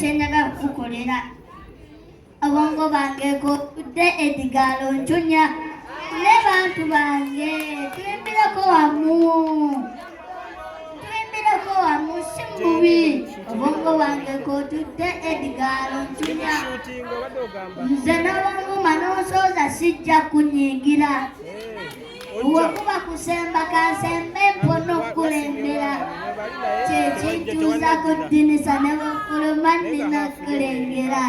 Kyenjagala kukukolera, obwongo bange kotudde, edigalo ncunya ne bantu bange, tuyimbireko wamu, tuyimbireko wamu, si mubi. Obwongo bwange kotudde, edigalo ncunya, nze nobonguma n'onsooza, sijja kunyingira. Wekuba kusemba, kansembe mpona okukulembera, kyekintuuza ku ddinisa, ne bwefuluma nnina okulengera.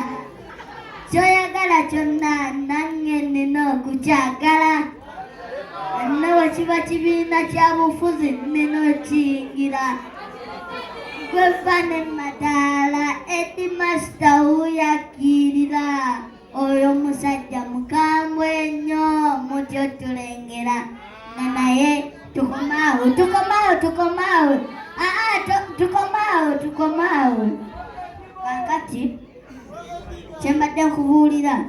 Kyoyagala kyonna nange nnina okukyagala, ne bwe kiba kibiina kya bufuzi nnina okiyingira. Gweva ne madaala, headmaster wuyakkirira, oyo musajja mukambwe nnyo, mutyo tulengera nga naye. Tukomaawo, tukomaawo, tukomaawo, aa, tukomaawo, tukomaawo. Kakati kyembadde nkubuulira,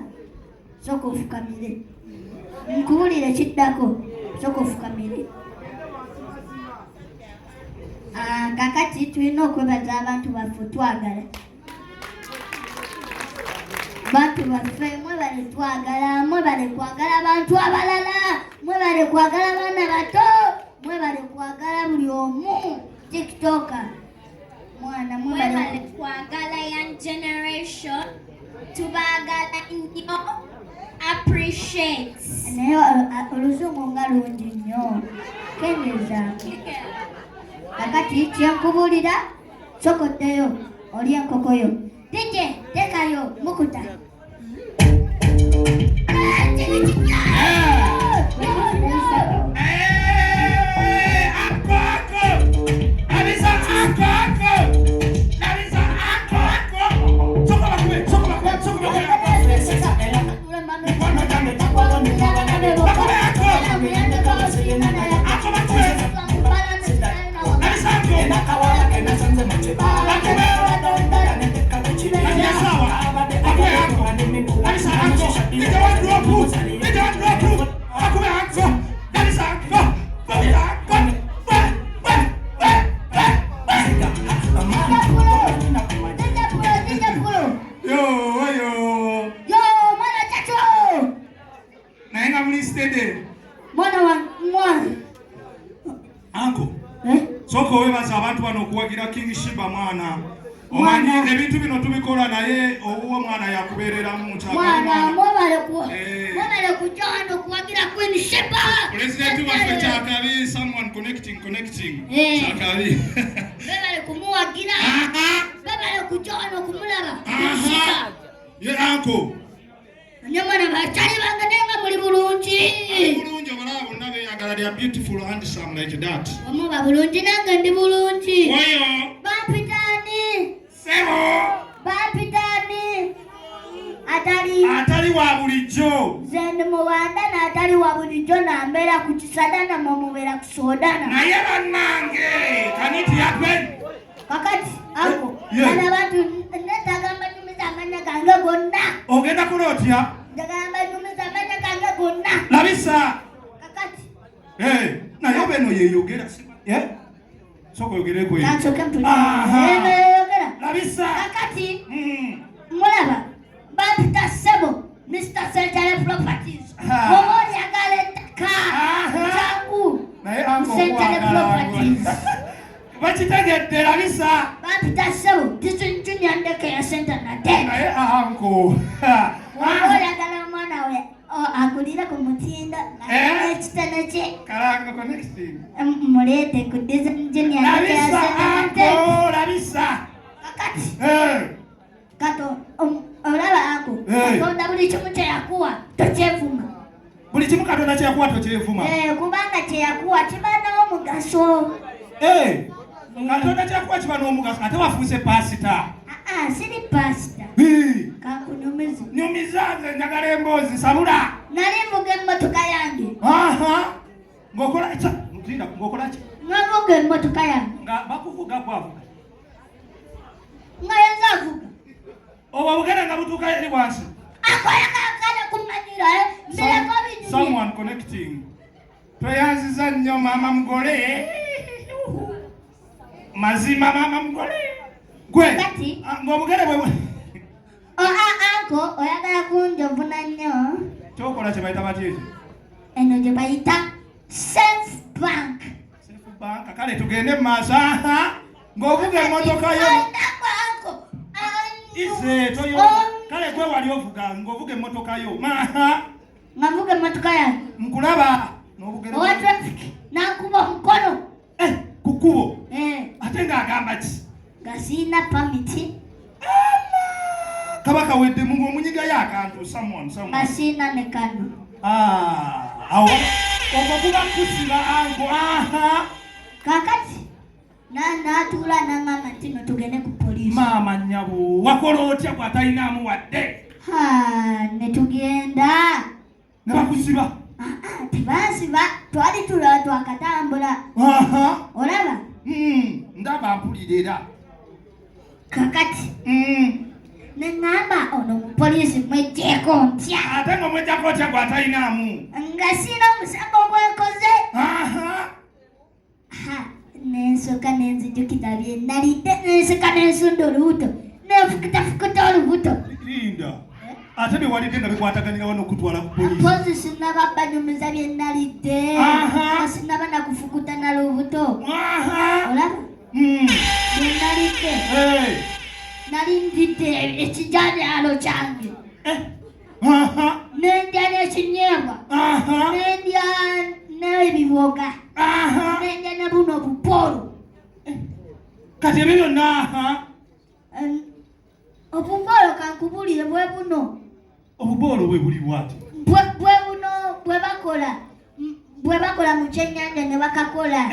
soka ofukamire nkubuulire kiddako, soka ofukamire. Ah, kakati tulina okwebaza abantu baffe, twagala bantu baffe, mwebale twagala, mwebale kwagala abantu abalala, mwebale kwagala baana bato, mwebale kwagala buli omu TikToker mwana, mwebale. Mwebale kwagala young generation, tubaagala nnyo, appreciate. Naye oluzungu nga lungi nnyo, kendezaako. Kakati kyenkubuulira, sokoddeyo oli enkoko yo. DJ, tekayo mukuta. Ah, kiri kitya? Eh, ako, ako. Kabisa, ako, ako. Kabisa, ako, ako. Soka bakube, soka bakube, soka bakube. Bakube ako. Ako bakube. Kabisa, ako. Bakube. Sawa. Bakube ako. Kabisa, ako. DJ, one drop. DJ, one drop. Bakube ako. Kabisa, ako. Kabisa, ako. We, we, we, we, we. Yo, yo. Yo, mwana chacho. Naye nga muli steady. Mwana wa mwana. Anko. Eh? Sooka weebaza abantu bano okuwagira King Shiba mwana. Omanyi Mwana. ebintu bino tubikola, naye owuwo mwana yakubeereramu. Mwana, mwebale ku Eh. mwebale kujja wano kuwagira Queen Sheba. Pulezidenti waffe kyakabi, someone connecting, connecting. Eh. Kyakabi. Mwebale kumuwagira. Aha. Mwebale kujja wano kumulaba. Aha. Shiba. Ye anko. Ne mwana, bakyali bange, naye nga muli bulungi? Ali bulungi, obalaba bonna beeyagala, they are beautiful, handsome like that. Omuba bulungi, nange ndi bulungi. Oyo. Bampitaani? Sebo. Bampitaani? Atali atali wa bulijjo. Nze ndi mubandana atali wa bulijjo, nambeera ku kisadana, mwemubeera ku soodana. Naye bannange, can it happen? Kakati ako Yeah. bano abantu netaaga mbanyumiza amanya gange gonna. Ogenda kola otya? Njagala mbanyumiza amanya gange gonna. Labisa. Kakati Eh, naye beno yeyogera. Eh? Sooka oyogereko eyo. Kansooke. Aha. Mpulire. Labisa. Kakati mulaba bampita Sebo Mr Century Properties. Ha. Oba oyagala ettaka, Aha. jangu Naye anko Century okwagala. Properties. Bakitegedde, labisa. Bampita Sebo Disin Junior ndeke ya center nate. Naye anko. Oba oyagala omwana we agulire ku mutindo Eh? ekitone kye, Kalango connecting. Muleete ku Disin Junior ndeke ya Labisa center nate. anko, labisa. Kakati Eh. kato olaba ako Eh. Katonda buli kimu kyeyakuwa tokyevuma. Buli kimu Katonda kyeyakuwa tokyevuma. Eh, kubanga kyeyakuwa kiba n'omugaso. Eh. Katonda kyeyakuwa kiba n'omugaso, ate wafuuse pasita. Aa, siri pasita. Hii. Kankunyumize. Nyumiza, nze njagala emboozi, sabula. Nali nvuga emmotoka yange. Aha. Ng'okola ki? Linda, ng'okola ki? Navuga emmotoka yange. Nga bakuvuga, kwavuga. Nga yenza avuga. Obwo bugenda nga butuuka eri wansi. Akoyagala kumanyira mbireko binyumye. Someone connecting. Tweyanziza nnyo maama mugole. Mazima maama mugole. Gwe Kati ah, ng'obugere bwe anko oyagala kunjovuna nnyo. Kyokola kye bayita batya ekyo? Eno gye bayita Safe Bank. Safe Bank. Kale tugende mu maaso. Aha, ng'ovuga emmotoka yo. Ize toyo. Kale gwe wali ovuga ng'ovuga emmotoka yo. Aha. Nga nvuga emmotoka yange. Nkulaba n'obugere. Owa traffic n'ankuba omukono. Eh, ku kkubo. Eh. Ate ng'agamba ki? Nga sirina pamiti. Kaba kaweddemu ng'omunyigayo akantu someone someone. Nga sirina ne kano. Ah, awo okwo kuba kusiba anko. Aha. Kaakati n'atuula n'aŋŋamba nti no tugende ku poliisi. Maama nnyabo wakola otya gw'atalinaamu wadde? Ha, ne tugenda. Ne bakusiba? Ah, ah, tebansiba, twali tulaba twakatambula. Olaba? Ndaba mpulira era. Kakati ne ŋŋamba ono mupoliisi mweggyeko ntya? Ate nga omweggyako otya gw'atalinaamu? Nga sirina omusango gwenkoze. Nensooka nenzijukira bye nalidde, nensooka nensunda olubuto, nenfukutafukuta olubuto. Linda, ate bye walidde nga bikwataganira wano okutwala ku poliisi? Mpozi sinnaba banyumiza bye nalidde, sinnaba nakufukuta na lubuto. Olaba bye nalidde, nali ndidde ekijanjaalo kyange. Nendya n'ekinyeebwa, nendya n'ebiboga, nendya ne buno obupoolo. Kati ebyo byonna? Obupoolo kankubulire bwe buno. Obupoolo bwe buli bwati? Bwe buno bwe bakola, bwe bakola mu kyennyanja ne bakakola.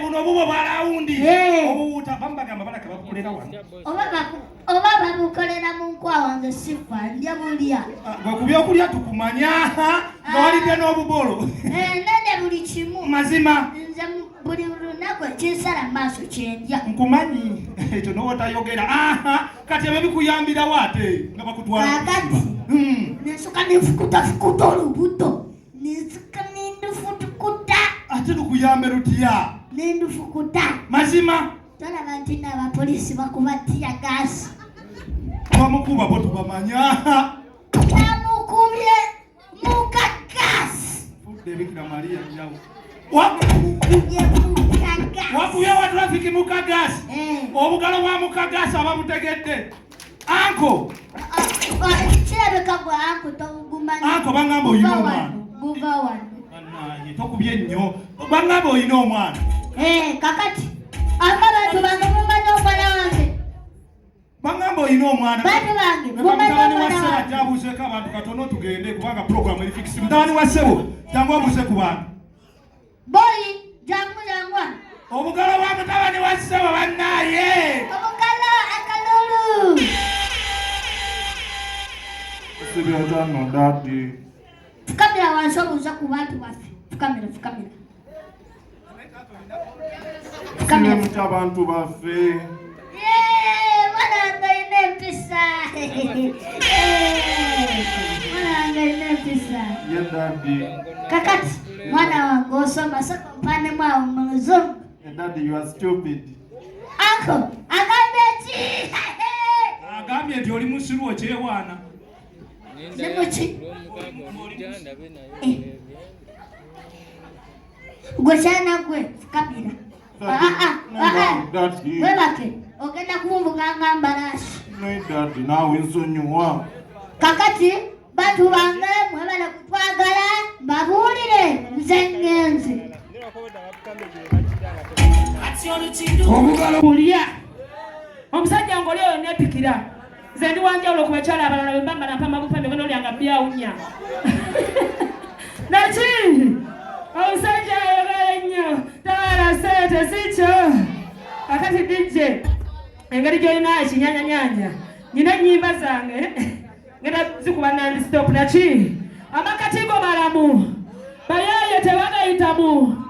Buno obubwo bwa lawundi. Obuwuuta bamubagamba balaka babukolera wano. Oba babukolera mu nkwawa nze sifa, ndya bulya. Gwe ku byokulya tukumanya, nga walidde n'obuboolo. Nende buli kimu. Mazima. Nze buli lunaku ekinsala maaso kyendya. Nkumanyi ekyo n'otayogera. Aha, kati ebyo bikuyambirawo ate nga bakutwala. Kaakati nensoka nenfukutafukuta olubuto. Nensoka nendufukuta. Ate lukuyambe lutya? Nendufukuta. Mazima. Tolaba nti n'abapoliisi bakuba ttiyagaasi. Bamukuba bo tubamanya. Bamukubye mu kagaasi. Fudde Bikira Maria nyawo. Bamukubye mu kagaasi. Wakubye wa traffic mu kagaasi. Obugalo bwa mu kagaasi ababutegedde. Anko. Kirabika gwe anko tobugumanyi. Anko bangamba oyina omwana. Guva wano. Bannange tokubye nnyo. Bangamba oyina omwana. Kakati abantu bange mumanyi omwana wange. Bangamba oyina omwana. Bantu bange mumanyi Mutabani wa omwana ssebo wange. ajja abuuzeeko abantu katono tugende kubanga program eri fixed. Mutabani wa ssebo jangu abuuze ku bantu. Boyi jangu jangu. Obugalo bwa mutabani wa ssebo bannaaye. Obugalo akalulu. Sibya daddy. Fukamira wansi obuuze ku bantu baffe. Fukamira, fukamira. Fukamira. Sibya abantu baffe. Mwana wange olina empisa. Mwana wange olina empisa. Ye daddy. Kakati mwana wange osoma soko mpanemu awo mu luzungu. Daddy, you are stupid. Anko agambye ki? Agambye nti oli musiru okyewaana. Ndi muki? Gwe kyana gwe fukamira. Webake ogenda kunvuga nga mbalaasi. Naye daddy naawe nsonyiwa. Kakati bantu bange mwebale kutwagala mbabuulire nze ngenze. Obugalo kulya. Omusajja ng'oli oyo neepikira. Nze ndi wanjawulo ku bakyala abalala bwe mba nga nampa amagufa emikono lyange byawunya. Naki omusajja ayagala ennyo tawala ssente si kyo. Kakati DJ engeri gy'olina ekinyanyanyanya nina ennyimba zange ngenda zikuba nandi stop. Naki amakati go malamu bayaaye tebagayitamu.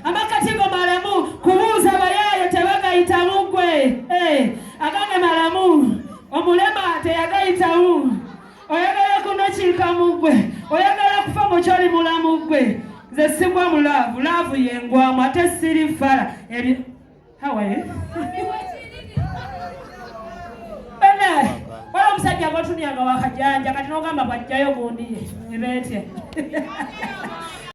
Amakati go malamu kubuuza bayaaye tebagayitamu gwe. Agange malamu omulema teyagayitamu. Oyagala kunokiikamu gwe, oyagala kufa mukyoli mulamu gwe. Nze sigwa mu laavu, laavu yengwamu ate siri fala. How are you? Omusajja gwotunyanga wakajanja, kati nogamba bwajjayo gundi ye ebeetya.